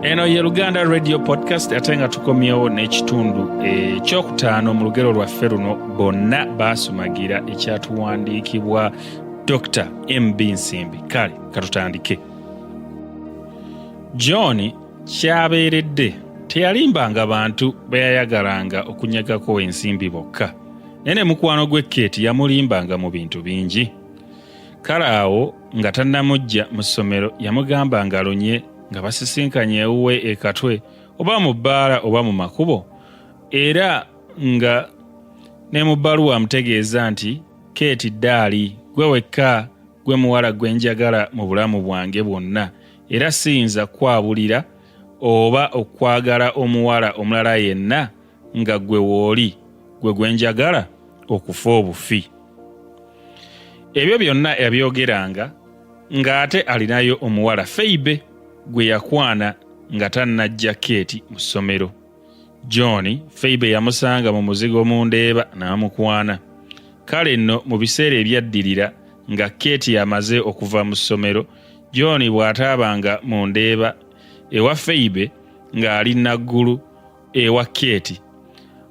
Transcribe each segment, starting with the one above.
Eno ye Luganda Radio Podcast, ate nga tukomyewo n'ekitundu ekyokutaano mu lugero lwaffe luno Bonna Baasumagira, ekyatuwandiikibwa Dr MB Nsimbi. Kale katutandike. John kyabeeredde teyalimbanga bantu be yayagalanga okunyagako ensimbi bokka, naye ne mukwano gwe Kate yamulimbanga mu bintu bingi. Kale awo nga tannamujja mu ssomero yamugamba ngalunye nga basisinkanye ewuwe e Katwe oba mu bbaala oba mu makubo, era nga ne mu bbaluwa amutegeeza nti, Kate ddaali, gwe wekka gwe muwala gwe njagala mu bulamu bwange bwonna, era siyinza kukwabulira oba okwagala omuwala omulala yenna nga gwe wooli, gwe gwe njagala okufa obufi. Ebyo byonna yabyogeranga ng'ate alinayo omuwala Feibe gwe yakwana nga tannajja Keeti mu ssomero. John Feibe yamusanga mu muzigo mu Ndeeba n'amukwana. Kale nno mu biseera ebyaddirira nga Keeti amaze okuva mu ssomero, John bw'ataabanga mu Ndeeba ewa Feibe ng'ali Naggulu ewa Keeti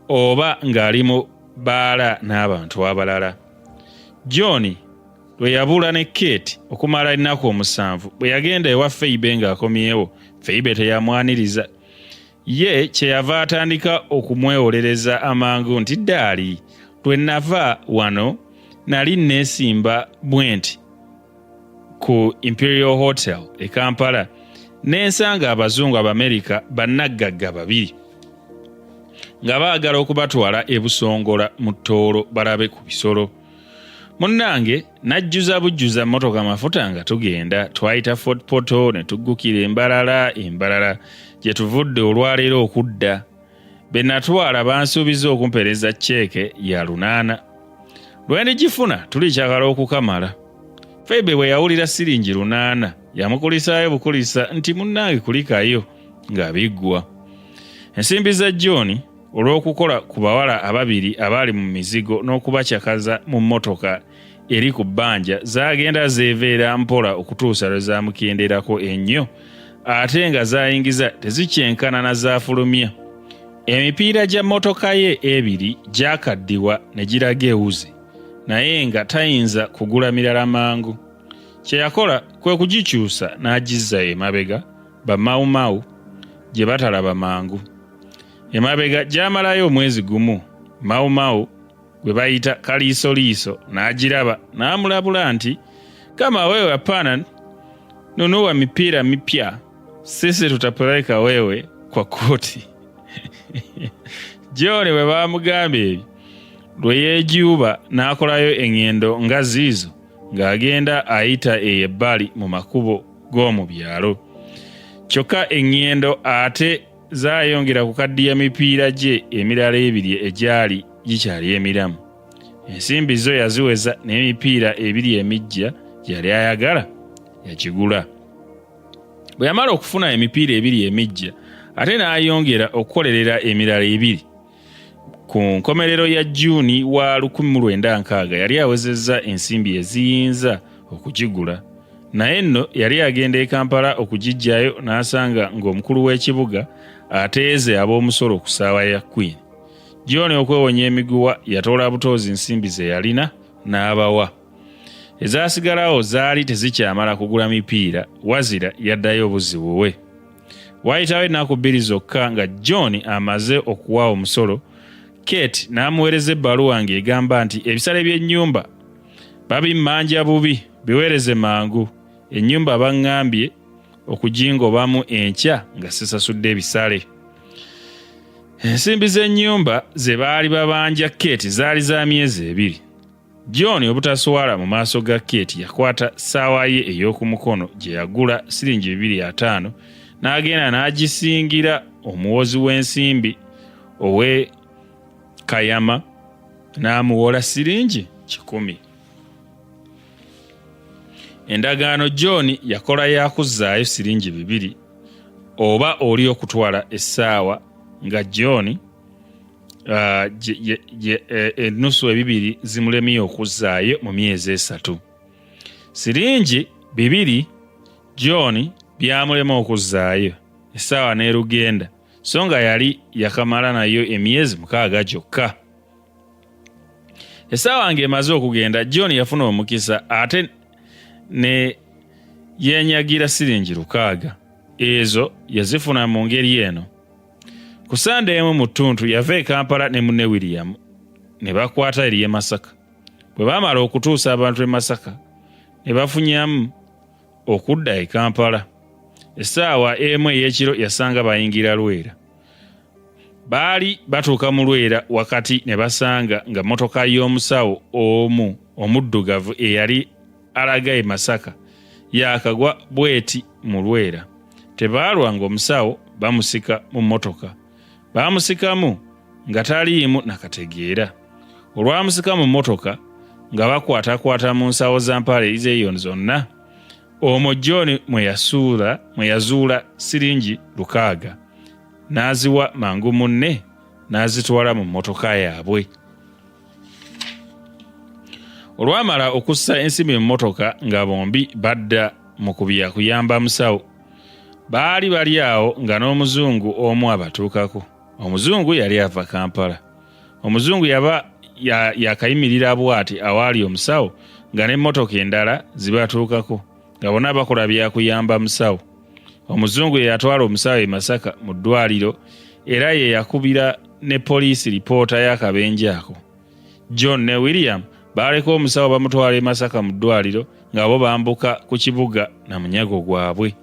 oba ng'ali mu bbaala n'abantu abalala. John lwe yabula ne Kate okumala ennaku 7, bwe yagenda ewa Feibe ng'akomyewo, Feibe teyamwaniriza. Ye kyeyava atandika okumwewolereza amangu nti, ddaali, lwe nava wano nali neesimba bwenti ku Imperial Hotel e Kampala ne nsanga abazungu Abamerika bannaggagga babiri nga baagala okubatwala e Busongola mu Tooro balabe ku bisolo. Munnange najjuza bujjuza mmotoka mafuta nga tugenda, twayita Fort Portal ne tuggukira Embalala, Embalala gye tuvudde olwaleero okudda. Be natwala bansuubiza okumpeereza ceeke ya 800. Lwe ndigifuna tulikyakala okukamala. Feibe bwe yawulira siringi 800 yamukulisaayo bukulisa nti munnange kulikayo nga biggwa. Ensimbi za John olw'okukola ku bawala ababiri abaali mu mizigo n'okubacakaza mu mmotoka eri ku bbanja zaagenda zeeveera mpola okutuusa lwe zaamukenderako ennyo, ate nga zaayingiza tezikyenkana na zaafulumya. Emipiira gya mmotoka ye ebiri gyakaddiwa ne giraga ewuzi, naye nga tayinza kugula mirala mangu. Kye yakola kwe kugikyusa n'agizza emabega bamawumawu gye batalaba mangu. Emabega gyamalayo omwezi gumu, mawumawu gwe bayita Kaliisoliiso n'agiraba n'amulabula nti, kama wewe hapana nunua mipira mipya, sisi tutapeleka wewe kwa koti. John bwe baamugamba ebyo lwe yeejuuba n'akolayo eŋŋendo nga ziizo ng'agenda ayita eyo ebbali mu makubo g'omu byalo. Kyokka eŋŋendo ate zaayongera kukaddiya mipiira gye emirala ebiri egyali gikyali emiramu. Ensimbi zo yaziweza n'emipiira ebiri emiggya gye yali ayagala yagigula. Bwe yamala okufuna emipiira ebiri emiggya ate n'ayongera okukolerera emirala ebiri. Ku nkomerero ya Jjuuni wa 1960 yali awezezza ensimbi eziyinza okugigula. Naye nno yali agenda e Kampala okugiggyayo n'asanga ng'omukulu w'ekibuga ateeze ab'omusolo ku ssaawa ya Queen. John okwewonya emiguwa yatoola butoozi nsimbi ze yalina n'abawa. Ezaasigalawo zaali tezikyamala kugula mipiira, wazira yaddayo obuzzi buwe. Waayitawo ennaku 2 zokka nga John amaze okuwa omusolo, Kate n'amuweereza ebbaluwa ng'egamba nti ebisale by'ennyumba babimmanja bubi, biweereze mangu. Ennyumba baŋŋambye okugingobamu enkya nga sisasudde ebisale. Ensimbi z'ennyumba ze baali babanja Kate zaali za myezi 2. John obutaswala mu maaso ga Kate yakwata ssaawa ye ey'oku mukono gye yagula siringi 250 n'agenda n'agisingira omuwozi w'ensimbi ow'e Kayama n'amuwola siringi 100. Endagaano John yakola ya kuzzaayo siringi 200 oba oli okutwala essaawa nga John ennusu ebibiri zimulemye okuzzaayo mu myezi 3. Siringi 2 John byamulema okuzzaayo. Essaawa n'erugenda, so nga yali yakamala nayo emyezi mukaaga gyokka. Essaawa ng'emaze okugenda, John yafuna omukisa ate ne yeenyagira siringi 600. Ezo yazifuna mu ngeri eno. Ku Sande emu mu ttuntu yava e Kampala ne munne William ne bakwata ery'e Masaka. Bwe baamala okutuusa abantu e Masaka ne bafunyamu okudda e Kampala. Essaawa emu ey'ekiro yasanga bayingira Lwera. Baali batuuka mu Lwera wakati ne basanga nga mmotoka y'omusawo omu omuddugavu eyali alaga e Masaka yaakagwa bweti mu Lwera. Tebaalwa ng'omusawo bamusika mu mmotoka. Baamusikamu nga taliimu nakategeera. Olwamusika mu mmotoka nga bakwatakwata mu nsawo za mpale zeeyo zonna, omwo John mwe yazuula siringi 600 n'aziwa mangu munne n'azitwala mu mmotoka yaabwe. Olwamala okussa ensimbi mu mmotoka nga bombi badda mu kubya kuyamba musawo. Baali bali awo nga n'omuzungu omu abatuukako. Omuzungu yali ava Kampala. Omuzungu yaba yakayimirira bw'ati awaali omusawo nga n'emmotoka endala zibatuukako nga bonna bakola byakuyamba musawo. Omuzungu ye yatwala omusawo e Masaka mu ddwaliro era ye yakubira ne poliisi lipoota y'akabenje ako. John ne William baaleka omusawo bamutwala e Masaka mu ddwaliro nga bo bambuka ku kibuga na munyago gwabwe.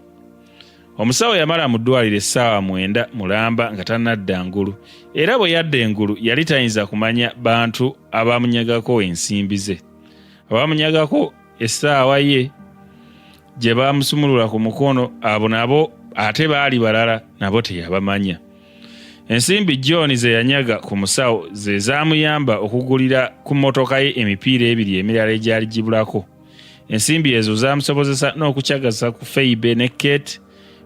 Omusawo yamala mu ddwaliro essaawa 9 mulamba nga tannadda ngulu, era bwe yadda engulu yali tayinza kumanya bantu abamunyagako ensimbi ze. Abamunyagako essaawa ye gye baamusumulula ku mukono abo nabo ate baali balala nabo teyabamanya. Ensimbi John ze yanyaga ku musawo ze zaamuyamba okugulira ku mmotoka ye emipiira ebiri emirala egyali gibulako. Ensimbi ezo zaamusobozesa n'okucagaza ku Feibe ne Kate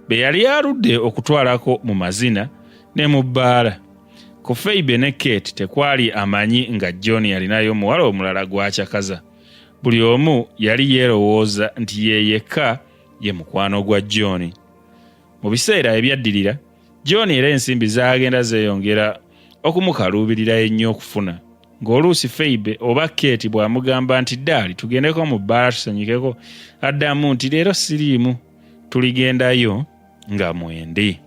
be yali aludde okutwalako mu mazina ne mu bbaala. Ku Feibe ne Kate tekwali amanyi nga John yalinayo omuwala omulala gw'acakaza. Buli omu yali yeerowooza nti ye yekka ye mukwano gwa John. Mu biseera ebyaddirira, John era ensimbi zaagenda zeeyongera okumukaluubirira ennyo okufuna, ng'oluusi Feibe oba Kate bw'amugamba nti ddaali tugendeko mu bbaala tusanyukeko, addamu nti leero siriimu, tuligendayo nga mwendi.